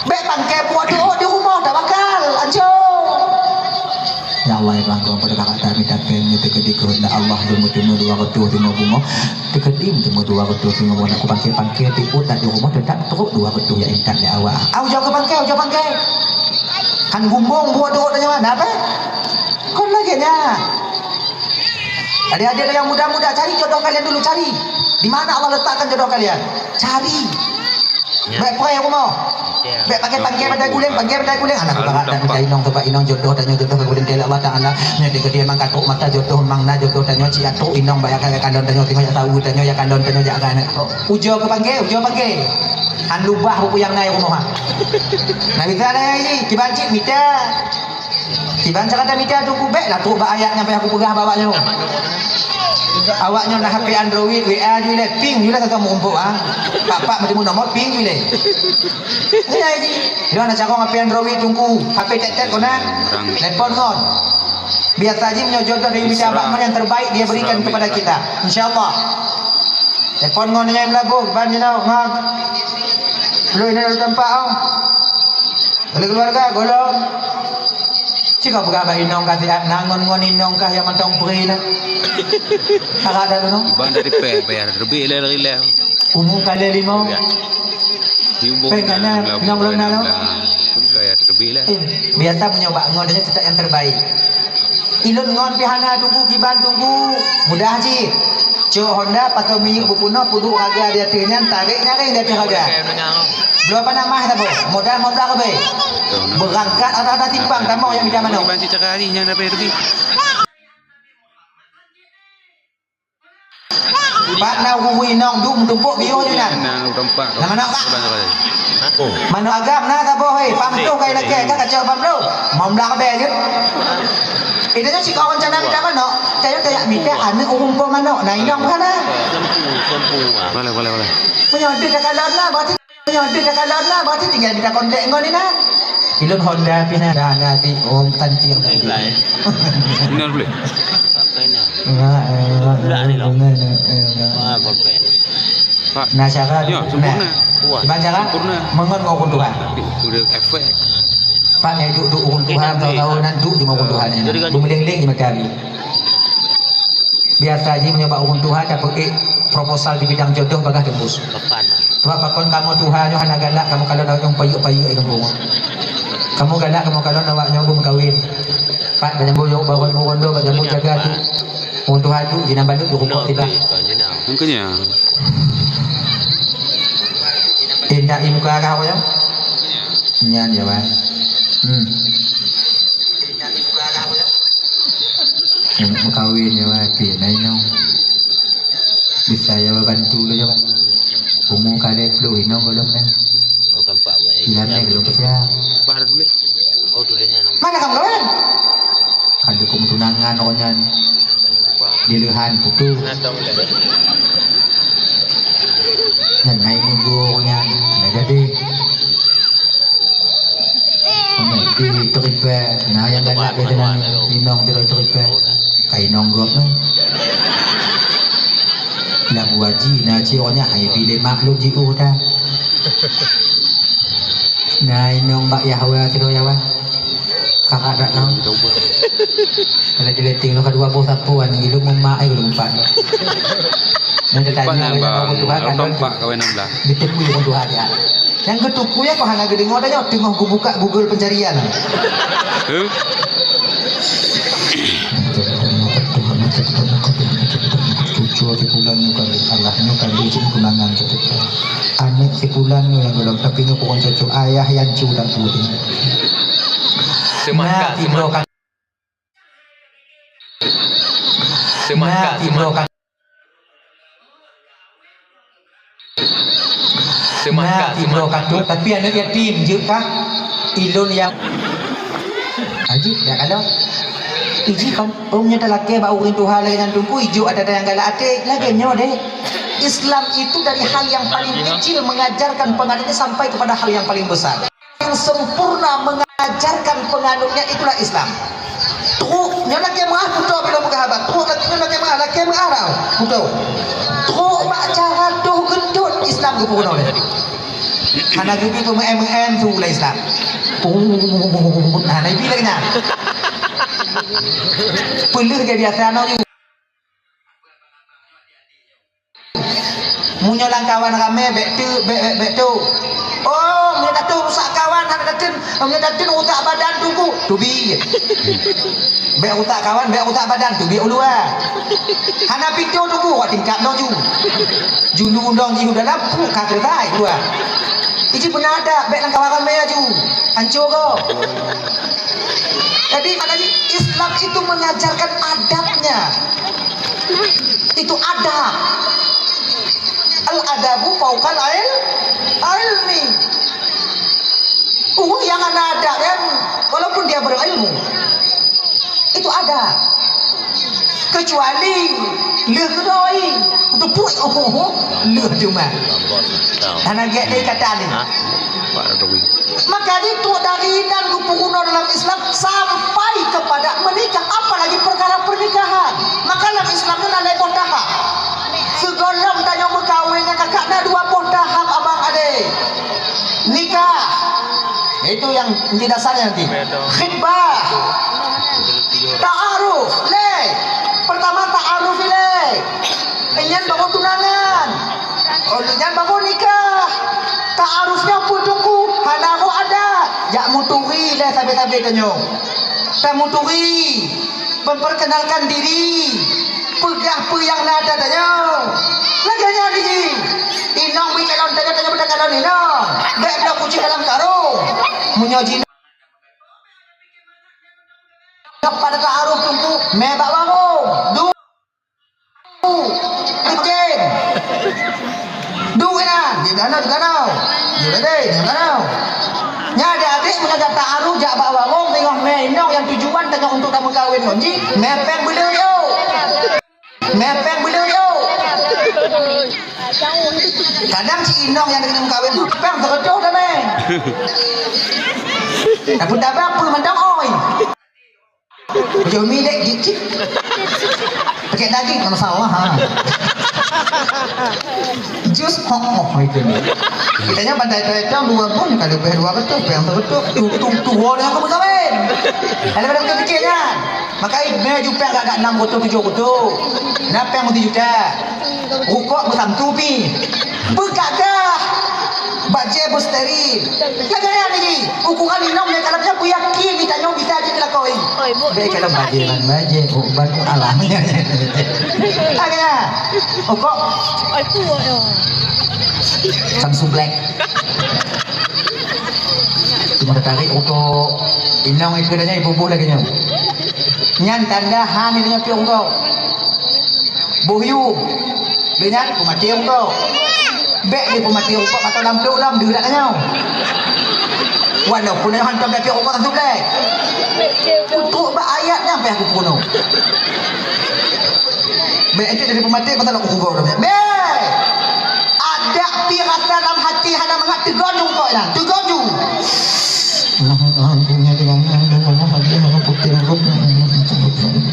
Bèk pangkai buet doh di rumoh tawakal, hancô. Ya Allah, ya Tuhan, keu pada kakak tak mita péng nyoe teukeudi keuheundak Allah, lôn meuteumé dua reutôh teuma bungoh. Teukeudi meuteumé dua reutôh teuma bungoh, nak kupangkai-pangkai tiep buet di rumoh, teutap trok dua reutôh nyang intat lé awak. Ah, ujoe keu pangkai, ujoe pangkai. Han gumbong buet doh tanyoe, na apa? Kon lagèe nyan. Adik-adik yang muda-muda, cari jodoh kalian dulu, cari. Di mana Allah letakkan jodoh kalian? Cari. Ya. Bèk preh rumoh. Ya. Bèk pakai pangkai bandar guléng, pangkai bandar guléng. Alah, kubarat dan minta inong, coba inong jodoh, tanyoe jodoh ka geubri lé Allah Taala. Nyoe di keudéh memang ka trok mata jodoh, memang na jodoh tanyoe, cit trok inong, baya ka kalon tanyoe, tengok jak tahu tanyoe, jak kalon tanyoe, jak agak aneuk. Ujoe keu pangkai, ujoe pangkai. Han lubah buku nyang na i rumoh, ha. Nah, bisa na ji, kiban cit mita. Kiban cara mita tu kubek lah trok bak ayat nyang payah kupeugah bak awak nyoe. Awak nyoe na H P Android, W A ju ilée, ping ju ilée, sasa meurumpok, ha. Pak-pak meuteumeung nomor, ping ju ilée. Iya ji. Dia na carong H P Android Teungku, H P tet-tet kona. Telepon ngon. Biasa ji meunyoe jodoh dari mita bak ngon yang terbaik dia berikan kepada kita. Insya Allah. Telepon ngon nyang labuh, ban jinoe ngon. Lôn na tampak, oh. Oleh keluarga, golom. Cit ka peugah bak inong ka siat, na ngon-ngon inong kah nyang mantong pri na. Ka ada dulu. Iban dari peh, peh ada terbit lé dari lé. Umu kali lima. Ya. Di umur peh enam belas, enam belas, enam belas. Pun kaya terbit lah. Eh, biasa meunyoe bak ngon dia tetap yang terbaik. Ilôn ngon pih hana Teungku, kiban Teungku. Mudah cit. Cok Honda pakai minyeuk beupunoh, peuduek raga di ateueh nyan, tarek nyaring di ateueh raga. Bloe apa nama saboh? Modal lima belas leubeh. Beurangkat atas-atas simpang, tamong nyang mita manok. Iban cit cara ni nyang dapat lebih. Pat na ureueng inong duek meutumpok biyôh nyan. Na manok, Pak? Manok agam na saboh, hei, pam ploh kai lakée, ka kacok pam ploh. Lima belas leubeh jeuet. Itu nyoe sikoe rencana mita manok, kayém tajak mita aneuk ureueng po manok, na inong ka na. Boleh, boleh, boleh. Meunyoe deuh takalon na, berarti Nyoe deuh takalon na, berarti tinggai mita kontak ngon inan. Ilôn Honda pih na, dah na di om tantieng dah di. Inan boleh? Enggak, enggak, enggak, enggak. Pak. Na cara. Ya, sempurna. Iban cara? Sempurna. Mengon ngon ureueng tuha. Udah efek. Pak, ngai duek-duek ureueng tuha, tahu-tahu nan duek di ureueng tuha ni. Jadi kan. Beumeuléng-léng di mata dia. Biasa jih meunyoe bak ureueng tuha tapeugét proposal di bidang jodoh bagah teumbus. Kapan? Sebab pakon kamoe tuha nyoe hana galak kamoe kalon awak nyoe payuk-payuk di gampông. Kamoe galak kamoe kalon awak nyoe beumeukawen. Pat bak jambo jok baron muron do, bak jambo jaga tu. Ureueng tuha tu jinan balut di rukok tiba. Makanya. Indak di muka kau nyoe. Nyan ya, Bang. Hmm. Meukawen nyoe, pih na inong. Bisa ya bantu lé nyoe. Umu ka lhèe ploh inong gohlom nyan. Oh, tampak bukan. Ilam nyan gohlom peucah. Bah tulis. Oh, tulisnya nong. Mana kamu kawan? Kalau kamu tunangan orang nyan. Di leuhan putus. Nah, tahu dah. Nyan naik meugo orang nyan. Nah, jadi. Di teripe, nah, nyang galak ke jalan inong di teripe. Ka inong gop, nah. Lam waji, nah, cik, oh, nyan, hai, bilé maklum jiôh dah. Nah, inong bak Yahwa, cik, Yahwa. Kakak dak tahu. Kalau di letting lo kedua boh sapu, anu, ilung memak, eh, ilung empat. Nanti tanya, bang, empat, kawan enam belas. Ditepu ilung dua aja. Nyang geutuku ya, kok hana geudeungoe tanyoe teungoh geubuka Google pencarian. Huh? Cucu si pulan nyoe kali, alah nyoe kali cit tunangan cocok. Aneuk si pulan nyoe nyang golom, tapi nyoe kurang cocok. Ayah yang cu dan putih. Semangat, nah, semangat. Semangat, nah, semangat. Semangat, nah, semangat. Tapi aneuk yatim jeuet kah? Ilôn nyang ajib ya kalau. Iji kan, oh, nyoe talakée bak ureueng tuha lagée nyan teungku, ijok ada nyang galak até. Lagée nyoe deh. Islam itu dari hal yang paling kecil mengajarkan pengajaran sampai kepada hal yang paling besar. Yang sempurna mengajarkan penganutnya itulah Islam. Trok, nyoe lakée meu'ah, beutôi bila peugah haba. Trok, lakée nyoe lakée meu'ah, lakée meu'ah dah. Beutôi. Trok bak cara toh gendut Islam geupeurunoe. Hana geubi peumeu'en-meu'en su lé Islam. Hana ibi lagée nyan. Peuleueh dia biasa nyoe ju. Meunyoe lam kawan ramé, bék teuk, bék, bék, bék teuk. Oh, meunyoe tateuk rusak kawan, hana tateun, meunyoe tateun rusak badan teungku, teubiet. Bék rusak kawan, bék rusak badan, teubiet u luwa. Hana pitoh teungku, wak tingkat nyoe ju. Julu undong jih u dalam, puk ka keudai u luwa. Iji beuna adab, bék lam kawan ramé aju. Anco gob. Jadi, maknanya Islam itu mengajarkan adabnya. Itu adab. Al-adabu fauqal il-, ilmi. Ureueng nyang hana adab nyan, walaupun dia berilmu, itu adab. Kecuali lheueh keudroe, teupuek, oh, oh, oh, lheueh teuma. Hana gét dari kata ni. Maka itu dari inan geupeurunoe dalam Islam sampai kepada menikah, apalagi perkara pernikahan. Maka lam Islam tu na lhèe boh tahap. Sigohlom tanyoe meukawen nyan kakak na dua boh tahap abang adé. Nikah. Itu yang di dasarnya nanti. Khitbah. Ta'aruf, lé. Pertama ta'aruf lé. Nyan baru tunangan. Oh, nyan baru nikah. Ta'arufnya peue teungku? Hana mu adat. Jak muturi lé sabe-sabe tanyoe. Tamuturi. Memperkenalkan diri. Peugah peue nyang na ata tanyoe. Lagée nyan jih. Inong bri kalon tanyoe, tanyoe beuta kalon inong. Bék bloe kucing dalam karung. Meunyoe jih Pada ta'aruf teungku, mé bak warong. Du. Bikin. Du inan, di danau, di danau. Di danau, di danau. Nya adik-adik, meunyoe jak ta'aruf, jak bak warong, teungoh mé inong nyang tujuan tanyoe untuk tameukawen ngon jih, mé péng beuleue yo. Mé péng beuleue yo. Kadang si inong nyang deungon meukawen tu péng seureutôh dah mé. Tapi dah berapa mantong oi. Jami dek gigit. Pakai daging tak masalah ha. Jus hok hok itu ni. Kitanya pandai tahu dua pun kalau lebih dua betul péng seureutôh. Tu tu tu orang aku meukawen. Ada pada betul fikirnya. Maka mé jupéng agak enam reutôh tujoh reutôh. Na péng meusijuta. Rukok beusamtu pi. Beugagah. Bajée beusteril. Lagée nyan lagi. Ukuran inong nyang kalon nyan kuyakin di tanyoe bisa jih dilakoi. Oi, bu. Bék kalon bajée ban bajée, oh, ban alah. Lagée nyan. Rukok. Oi, bu. Samsung Black. Cuma tertarik rukok inong itu katanya ibu-ibu lagi nyan. Nyan tanda han nyoe piôh gob. Boh yum. Lheueh nyan peumaté gob. Bèk di peumaté gob atau lam plôk lom deuh dak nyoe. Walaupun nyoe hantom dak piôh gob tantu blèh. Untuk bak ayat nyan payah kupeurunoe. Bèk itu dari peumaté pasal aku gob dah. Bèk. Adak pi rasa lam hati hana mangat teugon ju kok nyan. Teugon ju.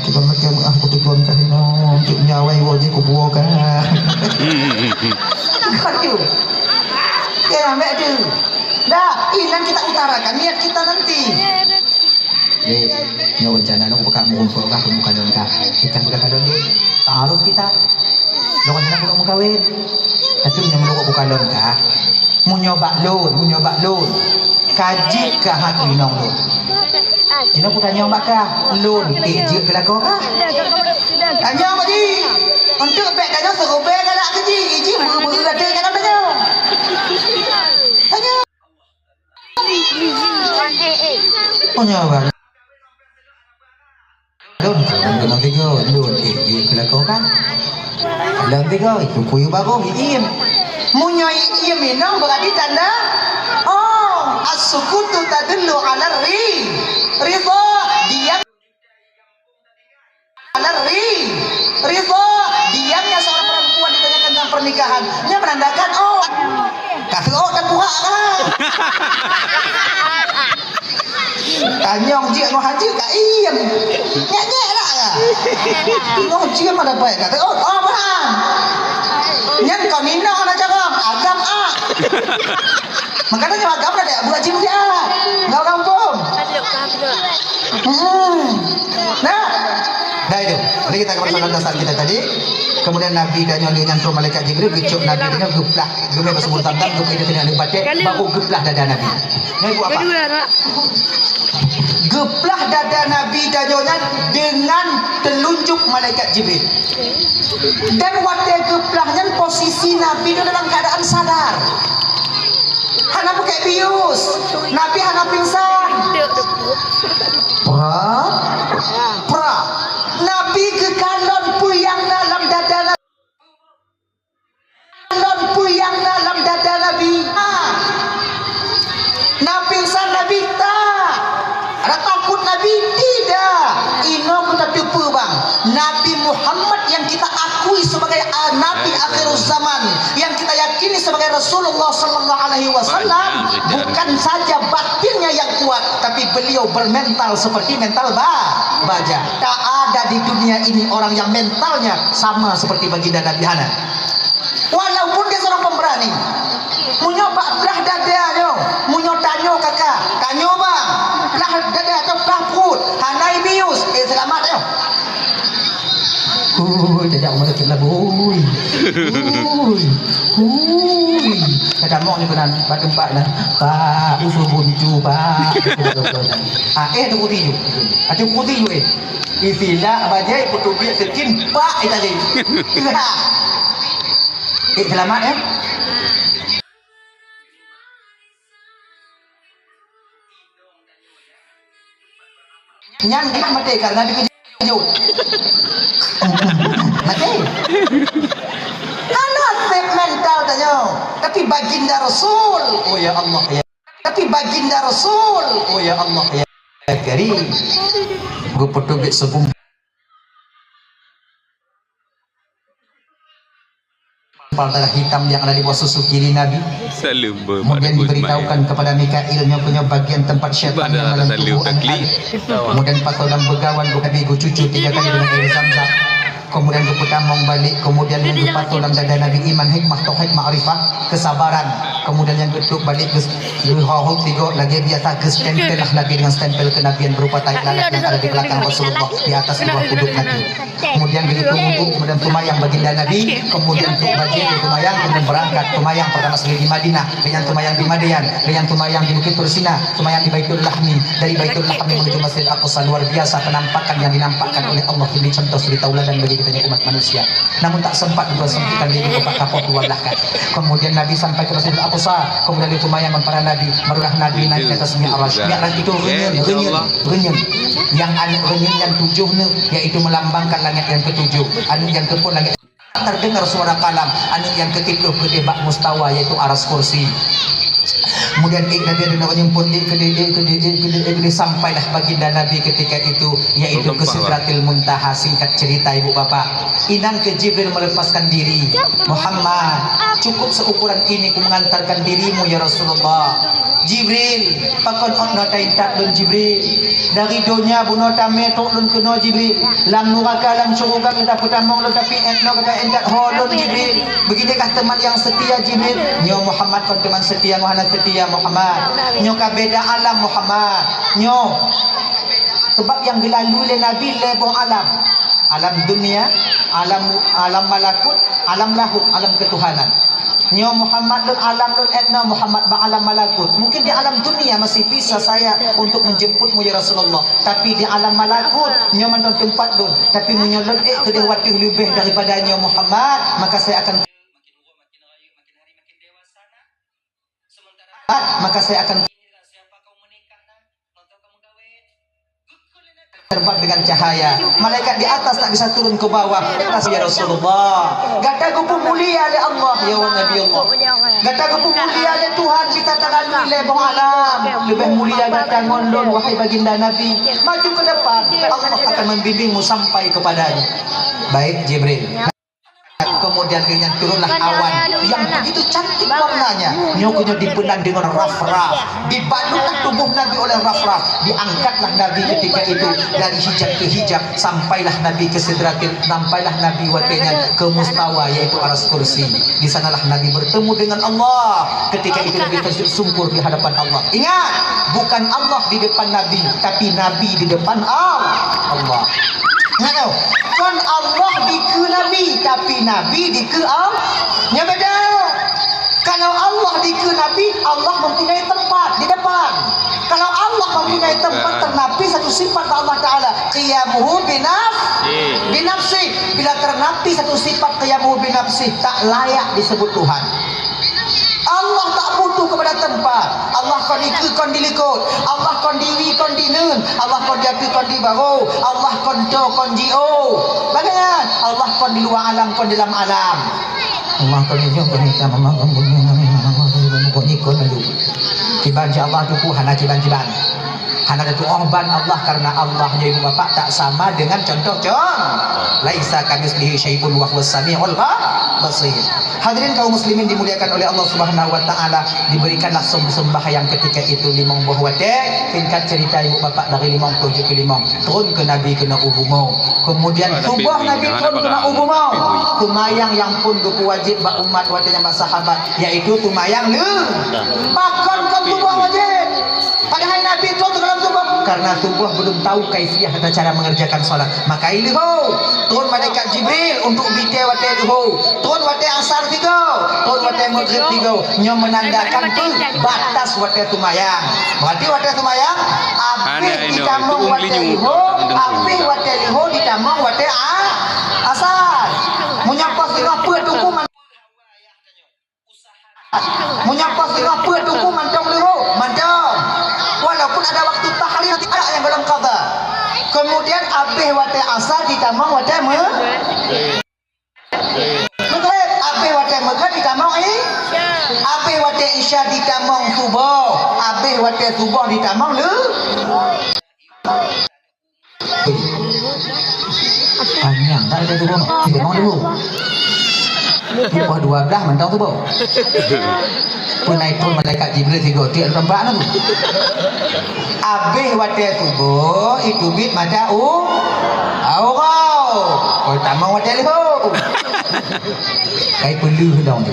Kita macam ah kutegon kah ino untuk nyawai wajib kubuka. Aduh. Ya, mek tu. Dah, inan kita utarakan niat kita nanti. Jadi, nyoe rencana nak buka muka kah, buka dalam kah. Kita buka dalam ni. Taaruf kita. Lawan nak buka mukawin. Tapi nyoe buka dalam kah. Meunyoe bak lôn, meunyoe bak lôn, ka jeuet kah aku inong lôn? Jinoe kutanyong bak kah, lôn ék jeuet keu lakoe kah? Tanyong bak jih. Untuk bèk tanyong seurubée galak keu jih, jih beu-beu gata dalam tanyong. Tanyong. Tanyong bak. Lôn, lôn tiga, lôn, eh, eh, keu lakoe kan? Lôn tiga, itu kuyu baru, iem. Meunyoe iem inong berarti tanda, oh, as-sukutu tadullu ala ri-, ridha, diam, ala ri-, ridha, diamnya seorang perempuan ditanyakan tentang pernikahan, dia menandakan, oh, ka seuôt dan buhak kan? Tanyong jeuet ngon hana jeuet ka iem. Nyek-nyek lah ka. Ngon jeuet mana baik kata, "Oh, oh, Tuhan." Nyan kau nina hana carong, agam ah. Makanya nyoe agam dah tak buat jin dia. Enggak gampang. Hmm. Nah. Dah itu. Mari kita ke persoalan dasar kita tadi. Kemudian Nabi tanya dia nyan tu malaikat Jibril geucok Nabi dengan geuplah. Geumé bak sumur Zamzam, geupeuidéh keuneuk aneuk batèe, baru geuplah dada Nabi. Nyan ibu apa? Geuplah dada Nabi tanyoe nyan dengan telunjuk malaikat Jibril. Dan watèe geuplah nyan posisi Nabi nyoe dalam keadaan sadar. Hana peuké bius. Nabi hana pingsan. Pra, pra. Nabi geukalon peue nyang na lam dada Nabi. Lôn peue nyang na lam dada Nabi. Ha. Na pingsan Nabi? Tak. Ada takut Nabi? Tidak. Inoe keutateupeue bang. Nabi Muhammad yang kita akui sebagai, ah, Nabi akhirul zaman, yang kita yakini sebagai Rasulullah sallallahu alaihi wasallam, bukan saja batinnya yang kuat, tapi beliau bermental seperti mental ba-, baja. Tak ada di dunia ini orang yang mentalnya sama seperti baginda Nabi, hana. Walaupun dia seorang pemberani. Meunyoe bak blah dada nyoe, meunyoe tanyoe kaka, tanyoe bang, blah dada atau blah pruet, hana ibius, eh, selamat nyoe. Ui, tajak rumah sakit lah, ui. Ui, ui. Kata mok ni kena bak tempat lah. Pak, usul buncu, Pak. Ah, eh, tu putih tu. Ah, tu putih tu, eh. Istilah bajai peuteubiet seukin pak Itali. Iya. Eh, selamat, eh. Nyan dia mati karena dikejuk. Mati. Karena sep mental tanya. Tapi baginda Rasul. Oh ya Allah, ya. Tapi baginda Rasul, oh ya Allah, ya Karim, geupeuteubiet seubum darah hitam yang ada di bawah susu kiri Nabi. Kemudian diberitahukan kepada Mikail nyoe keuh nyoe bagian tempat syaitan yang dalam tubuh aneuk Adam. Kemudian patong dalam begawan Nabi geucucu tiga kali dengan air Zamzam. Kemudian geupeutamong balik, kemudian nyan geupatong lam dada Nabi iman, hikmah, tauhid, makrifat, kesabaran. Kemudian nyan geutrok balik, geus-, geuhôk tiga lagèe biasa, geustempel lah Nabi dengan stempel kenabian berupa tai lalat yang ada di belakang Rasulullah, di atas dua punduk Nabi. Kemudian geutrok wudhu, kemudian seumayang baginda Nabi, kemudian trok bajèe, seumayang, kemudian berangkat, seumayang pertama sekali di Madinah, dengan seumayang di Madian, dengan seumayang di Bukit Tursina, seumayang di Baitul Lahmi, dari Baitul Lahmi menuju Masjid Aqsa, luar biasa penampakan yang dinampakkan oleh Allah, jadi contoh suri tauladan bagi Tanya umat manusia. Namun tak sempat untuk sempitkan diri Bapak kapoh dua belah kali. Kemudian Nabi sampai ke Masjidil Aqsa, kemudian itu mayang para nabi, barulah Nabi naik ke atas Mi'raj. Mi'raj itu reunyeun, reunyeun, reunyeun. Yang aneuk reunyeun yang tujuh ni, yaitu melambangkan langit yang ketujuh. Aneuk yang keempat langit terdengar suara kalam, aneuk yang ketiga keudeh bak mustawa yaitu aras kursi. Kemudian eh, Nabi ada nak menyemput eh, keudeh, eh, keudeh, eh, keudeh, eh, keudeh, sampailah baginda Nabi ketika itu yaitu ke Sidratil Muntaha. Singkat cerita ibu bapak, inan ke Jibril melepaskan diri. Muhammad, cukup seukuran ini ku mengantarkan dirimu ya Rasulullah. Jibril, pakon ôk noe taintat lôn Jibril? Dari donya bunoe tamé trok lôn keunoe Jibril. Lam nuraka lam syeuruga ka tapeutamong lôn tapi ôk noe ka taintat ho lôn Jibril. Begini kah teman yang setia Jibril? Nyoe Muhammad kon teman setia, nyoe hana setia Muhammad. Nyoe ka beda alam Muhammad. Nyoe Sebab nyang geulalui lé Nabi lhèe boh alam. Alam dunia, alam alam malakut, alam lahut, alam ketuhanan. Nyoe Muhammad lôn alam lôn ôk noe Muhammad bak alam malakut. Mungkin di alam dunia masih bisa saya untuk menjemputmu ya Rasulullah. Tapi di alam malakut, nyoe mantong teumpat lôn. Tapi meunyoe lôn ôk keudeh watèe leubeh daripada nyoe Muhammad, maka saya akan maka saya akan terbang dengan cahaya. Malaikat di atas tak bisa turun ke bawah. Atas ya Rasulullah. Gata geupeu mulia lé Allah ya Nabi Allah. Gata geupeu mulia lé Tuhan kita talalui lé boh alam. Lebih mulia gata ngon lôn wahai baginda Nabi. Maju ke depan. Allah akan membimbingmu sampai kepadanya. Baik Jibril. Kemudian dengan turunlah awan yang begitu cantik warnanya. Nyoe nyoe dipeunan dengan raf-raf. Dibalutlah tubuh Nabi oleh raf-raf. Diangkatlah Nabi ketika itu dari hijab ke hijab sampailah Nabi ke Sidratil, sampailah Nabi watèe nyan ke mustawa yaitu aras kursi. Di sanalah Nabi bertemu dengan Allah. Ketika itu Nabi tersungkur di hadapan Allah. Ingat, bukan Allah di depan Nabi, tapi Nabi di depan Allah. Ingat tau, kon Allah dikeue Nabi, tapi Nabi dikeue Allah. Nyan beda. Kalau Allah dikeue Nabi, Allah mempunyai tempat di depan. Kalau Allah mempunyai tempat, ternapi satu sifat bak Allah Taala, qiyamuhu binaf-, binafsi. Bila ternapi satu sifat qiyamuhu binafsi, tak layak disebut Tuhan. Allah tak butuh kepada tempat. Allah kon dikeue kon dilikot. Allah kon diwi kon dineun. Allah kon diateueh kon dibarô. Allah kon toe kon jiôh. Bagaimana? Allah kon di luar alam kon di dalam alam. Allah kon di nyoe kon di atas, Allah kon di nyoe, Allah kon di nyoe, Allah kon di nyoe, Allah kon di nyoe. Kiban si Allah tuku hana kiban-kiban. Hana tatuoh ban Allah karena Allah nyoe ibu bapak tak sama dengan contoh-contoh. Laisa kamitslihi syai'un wa huwas samiul ba-, basir. Hadirin kaum muslimin dimuliakan oleh Allah Subhanahu wa taala, diberikanlah sem-, sembahyang ketika itu limong boh watèe. Singkat cerita ibu bapak dari limong tujuh ke limong. Turun ke Nabi keunoe u bumoe. Kemudian suboh Nabi turun keunoe u bumoe. Seumayang nyang phôn geupeuwajéb bak umat watèe nyan bak sahabat, yaitu seumayang lheuh. Pakon kon suboh wajéb? Padahai Nabi turun keunoe suboh. Karena suboh belum tahu kaifiah atau cara mengerjakan salat. Maka lheuh. Turun malaikat Jibril untuk bite watèe lheuh. Turun watèe asar sigoe, turun watèe maghrib sigoe. Nyoe menandakan peue? Batas watèe seumayang. Berarti watèe seumayang, abéh ditamong watèe lheuh, abéh watèe lheuh ditamong watèe a-, asar. Meunyoe poh singoh peuet teungku man-, meunyoe poh singoh peuet teungku mantong lheuh, mantong. Walaupun ada waktu tahrim, tidak ada yang golom qadha. Kemudian abéh watèe asar ditamong watèe me-, Maghrib, abéh watèe maghrib ditamong i-, abéh watèe isya ditamong suboh, abéh watèe suboh ditamong lheuh. Panyang tak ada suboh, ditamong lheuh. Suboh dua belas mantong suboh. Peue na turun malaikat Jibril sigoe tiek lom bak na tu. Abéh watèe suboh, itu bit mata u-, aurau. Kon tamong watèe lheuh. Kai peuleuh dong tu.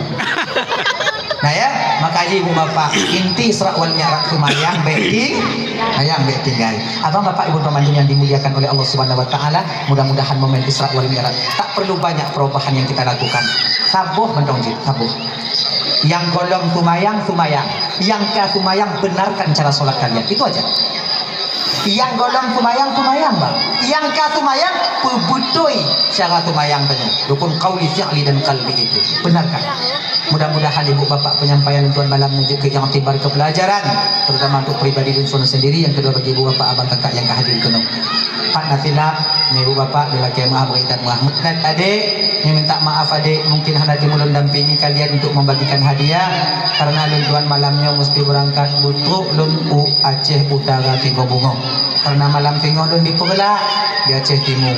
Nah ya, maka ibu bapak, inti Isra wal Mi'raj seumayang bèk ting-, seumayang bèk tinggai. Abang bapak ibu teman yang dimuliakan oleh Allah Subhanahu wa taala, mudah-mudahan momen Isra wal Mi'raj tak perlu banyak perubahan yang kita lakukan. Saboh mantong jih, saboh. Nyang golom seumayang, seumayang. Nyang ka seumayang, benarkan cara salat kalian. Itu aja. Nyang gohlom seumayang, seumayang, Bang. Nyang ka seumayang, peubeutôi cara seumayang tanyoe. Rukun qauli, fi'li dan qalbi itu. Benarkan. Mudah-mudahan ibu bapak penyampaian lôn tuan malam nyoe jeuet keu i'tibar, keu pelajaran, terutama untuk pribadi lôn sendiri, yang kedua bagi ibu bapak, abang kakak yang ka hadir keunoe. Pat na silap, ibu bapak, lôn lakée meu'ah, bri that meu'ah. Dan adek, saya minta maaf adek, mungkin hana timu lôn dampingi kalian untuk membagikan hadiah, karena lôn tuan malam nyoe mesti berangkat, butrok lôn u Aceh Utara Singoh Bungoh. Karena malam singoh lôn di Peureulak, di Aceh Timu.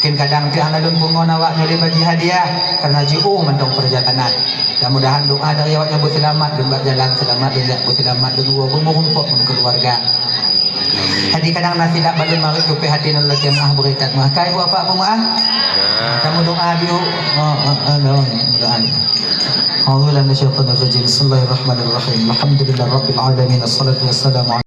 Mungkin kadang teuh hana lôn pungon awak nyoe lé bagi hadiah, karena jiôh mantong perjalanan. Mudah-mudahan doa dari awak nyoe beuseulamat, lôn bak jalan seulamat, lôn jak beuseulamat, lôn woe beumeurumpok ngon keuluwarga. Jadi kadang na silap balon marit kupéh hati ngon lagée meu'ah, bri that meu'ah. Ka ibu bapak peumeu'ah? Kamu doa dulu. Oh, oh, oh, doa. A'udzubillahi minasyaitonirrajim. Bismillahirrahmanirrahim. Alhamdulillahirabbil alamin. Wassalatu wassalamu